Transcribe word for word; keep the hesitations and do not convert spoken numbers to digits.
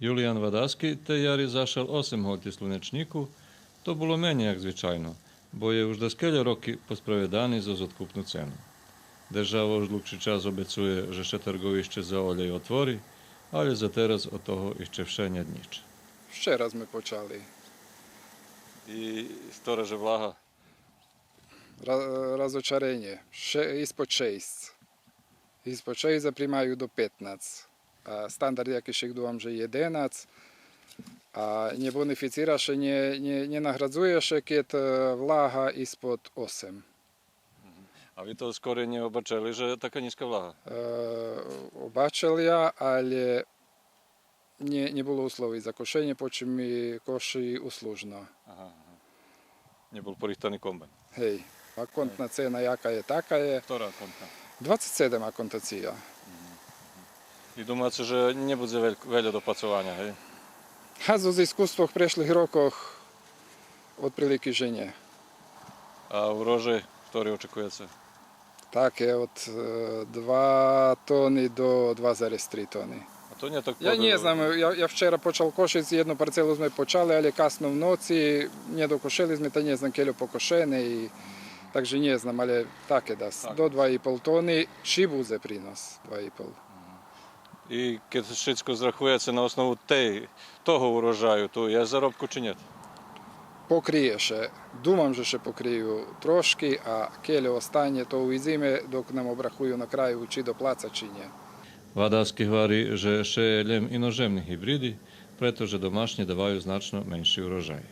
Юлиян Вадаски тей яри зашел осем гольти слунечнїку, то було менєй як звичайно, бо є уж даскельо роки посправедани зоз откупну цену. Держава уж длугши час обецує же ше тарґовище за олєй отвори, алє за тераз од того ище вше нєт нїч. Вчера зме почали. И што же влага? Ра-, разочаренє. Ше-, испод шейсц. Испод шейсц, а примаю до петнац. А стандард якиш, думам, же єденац. А нє бонифицира ше, нє, нє, нє наградзує ше, кед, е, влага испод осем. А ви то скорей нє обачели, же така нїзка влага? Е, обачел я, алє нє, нє було условий за кошенє, по чим ми коши услужно. Ага, ага. Нє бул порихтани комбайн. Гей. А контна цена яка є, така є. Котра контна? Двацец седем аконтация. И думаце же нє будзе вель-, вельо допацованя, гей? А зоз искуствох прешлих рокох отприлики же нє. А урожай, котри очекуєце? Так є, од, е, два тони до два зарез три тони. А то нє так... Я нє знам, я, я вчера почал кошиц, єдну парцелу зме почали, алє касно в ноци, нє докошели зме, та нє знам кельо покошене, и, так же нє знам, алє таке дас, до два и пол тони, чи будзе принос два и пол. И кед шицко зрахуєце на основу тей, того урожаю, то є заробку чи нєт? Покриє ше. Думам же ше покрию трошки, а кельо останє, то увидзиме, док нам обрахую на краю, чи доплаца, чи нє. Вадаски гвари же шеє лєм иножемни гибриди, прето же домашнї даваю значно менши урожай.